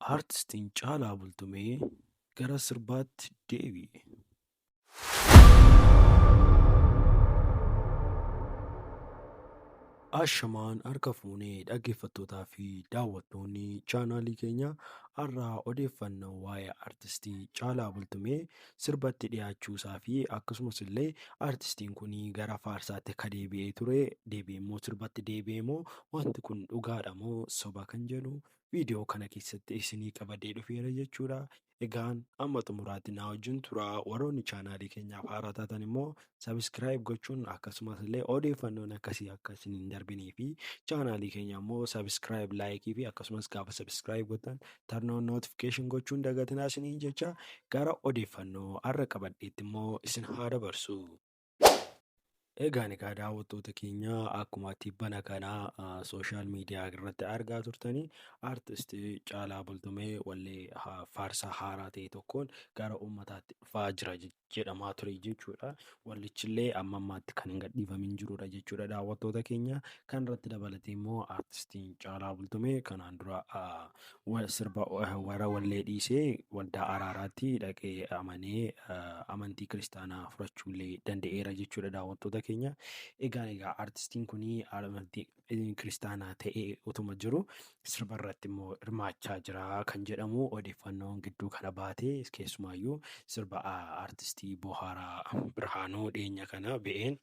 Aartistiin Caalaa Bultumee gara sirbaatti deebi'e. Ashamaan harka fuunee dhaggeeffattootaa fi daawwattoonni chaanaalii keenya har'aa odeeffannoo waa'ee artistii Caalaa Bultumee sirbatti dhiyaachuu isaa fi akkasumas illee artistiin kun gara faarsaatti akka deebi'ee ture deebi'ee immoo sirbatti deebi'ee moo wanti kun dhugaadha moo soba kan jedhu viidiyoo kana keessatti isinii qabadee dhufeera jechuudha. Egaan amma xumuraatti naa wajjin turaa. Warroonni chaanaalii keenyaaf haaraa taatan immoo subscribe gochuun akkasumas illee odeeffannoon akkasii akka isin hin darbinee fi chaanaalii keenya immoo subscribe, like fi akkasumas gaafa subscribe gootan turn on notification gochuun dagatinaa isiniin jecha gara odeeffannoo har'a qabadheetti immoo isin haa dabarsu. Egaan egaa daawwattoota keenya, akkuma tibbana kana social media irratti argaa turtanii, aartistii Caalaa Bultumee wallee faarsaa haaraa ta'e tokkoon gara uummataatti dhufaa jira jedhamaa ture jechuudha. Wallichillee amma ammaatti kan hin gadhiifamin jirudha jechuudha, daawwattoota keenya. Kan irratti dabalatee immoo aartistiin Caalaa Bultumee kanaan dura sirba warra wallee dhiisee waldaa araaraatti dhaqee amanee amantii kiristaanaa fudhachuullee danda'eera jechuudha, daawwattoota keenya. Egaa artistiin kun amantii kiristaanaa ta'ee utuma jiru sirba irratti immoo hirmaachaa jira kan jedhamu odeeffannoon gidduu kana baatee, keessumaayyuu sirba artistii Bohaaraa Birhaanuu dhiyeenya kana ba'een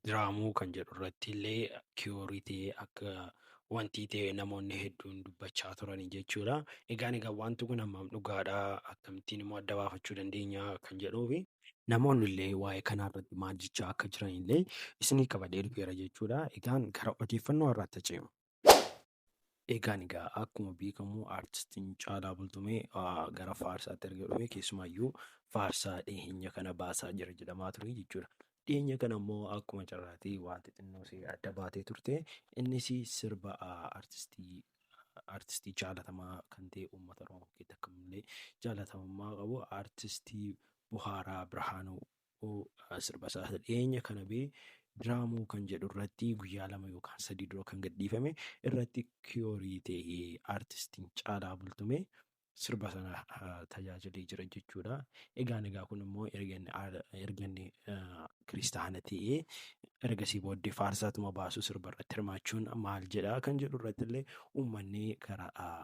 Diraamuu kan jedhu irratti illee kiyoorii ta'ee akka wanti ta'e namoonni hedduun dubbachaa turanii jechuudha. Egaa wanti kun hammam dhugaadha, akkamittiin immoo adda baafachuu dandeenya kan jedhuufi namoonni illee waa'ee kanaa irratti maal jechaa akka jiran illee isinii qabadhee dhufeera jechuudha. Egaan gara odeeffannoo har'aatti ce'u. Egaan egaa akkuma beekamu aartistiin Caalaa Bultumee gara faarsaatti erga dhufee, keessumaayyuu faarsaa dhiyeenya kana baasaa jira jedhamaa ture jechuudha. Dhiyeenya kana immoo akkuma carraatii wanti xinnoo ishee adda baatee turte. Innis sirba artistii jaalatamaa kan ta'e, uummata Oromoo keessatti akka malee jaalatamummaa qabu, artistii Bohaaraa Birhaanuu sirba isaa dhiyeenya kana ba'e Diraamuu kan jedhu irratti guyyaa 2 yookaan 3 dura kan gadhiifame irratti kiyoorii ta'ee artistiin Caalaa Bultumee sirba sana tajaajilee jira jechuudha. Egaan egaa kun immoo erga inni kiristaana ta'ee ergasii booddee faarsaatuma baasu sirba irratti hirmaachuun maal jedha kan jedhu irratti illee uummanni karaa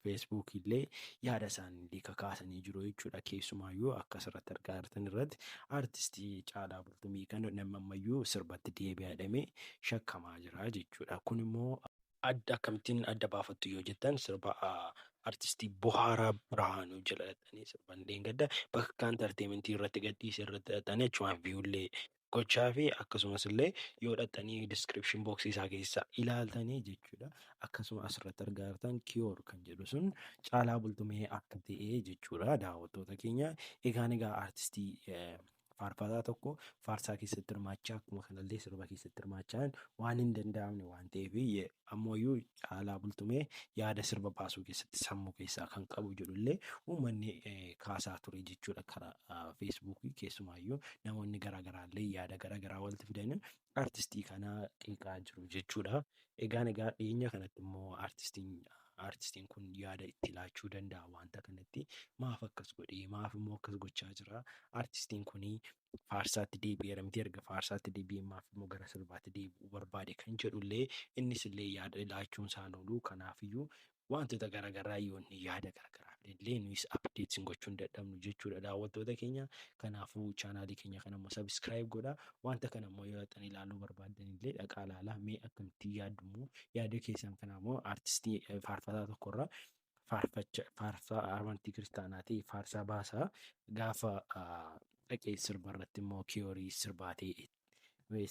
Feesbuukii illee yaada isaanii illee kakaasanii jiru jechuudha. Keessumaayyuu akka asirratti argaa jirtan irratti artistii Caalaa Bultumii kan namni ammayyuu sirbatti deebi'a jedhamee shakkamaa jira jechuudha. Kun immoo adda akkamittiin adda baafattu yoo jettan, sirba artistii Bohaaraa Birhaanuu jala dhaqxanii sirban dheengadda bakka entertainmentii irratti gadhiise irratti dhaqxanii achumaan viewllee gochaa fi akkasumas illee yoo dhaqxanii description box isaa keessa ilaaltanii jechuudha. Akkasuma asirratti argaa jirtan kiyoor kan jedhu sun Caalaa Bultumee akka ta'e jechuudha, daawwattoota keenya. Egaan egaa artistii faarfataa tokko faarsaa keessatti hirmaachaa akkuma kanallee sirba keessatti hirmaachaa waan hin danda'amne waan ta'eef, ammoo Caalaa Bultumee yaada sirba baasuu keessatti sammuu keessaa kan qabu jedhullee uummanni kaasaa ture jechuudha karaa Feesbuukii. Keessumaayyuu namoonni garaagaraallee yaada garaagaraa walitti fidanii artistii kana qeeqaa jiru jechuudha. Egaan egaa dhiyeenya kanatti immoo artistiin kun yaada itti laachuu danda'a wanta kanatti. Maaf akkas godhee, maaf immoo akkas gochaa jira? Artistiin kun faarsaatti deebi'eera miti? Erga faarsaatti deebi'ee maaf immoo gara sirbaatti deebi'uu barbaade kan jedhullee innis illee yaada laachuun isaan oolu. Kanaafiyyuu wantoota garaagaraa yoo inni yaada garaagaraa illee nuyis update gochuu hin dadhabnu jechuudha, daawwattoota keenya. Kanaafuu chaanaalii keenya kana immoo subscribe godha. Wanta kana immoo yoo dhaqxanii ilaaluu barbaaddan illee dhaqaa ilaalaa. Mee akkamittiin yaaddu immoo yaada keessan kana immoo artistii faarfataa tokkorraa faarfacha faarsaa amantii kiristaanaa ta'e faarsaa baasaa gaafa dhaqee sirba irratti immoo kiyoorii sirbaa ta'e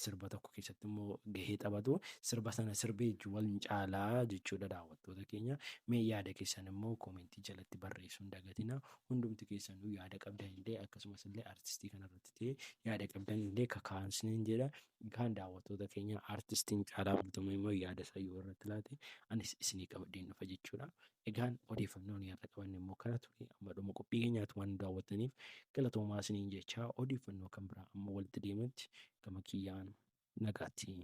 sirba tokko keessatti immoo gahee taphatu sirba sana sirbee wal caalaa jechuudha, daawwattoota keenya. Mee yaada keessan immoo koomentii jalatti barreessuu hin dagatina. Hundumti keessanuu yaada qabdan illee akkasumas illee artistii kanarratti ta'e yaada qabdan illee kakaasnin jedha. Kaan daawwattoota keenya, artistiin Caalaa Bultumee immoo yaada isaa yoo irratti laate anis isinii qabadheen dhufa jechuudha. Egaan odeeffannoon har'a qabanne immoo kana ture. Amma dhuma qophii keenyaatti waan nu daawwattaniif galatoomaa isiniin jechaa, odeeffannoo kan biraa amma walitti deemutti gama kiyyaan nagaatti.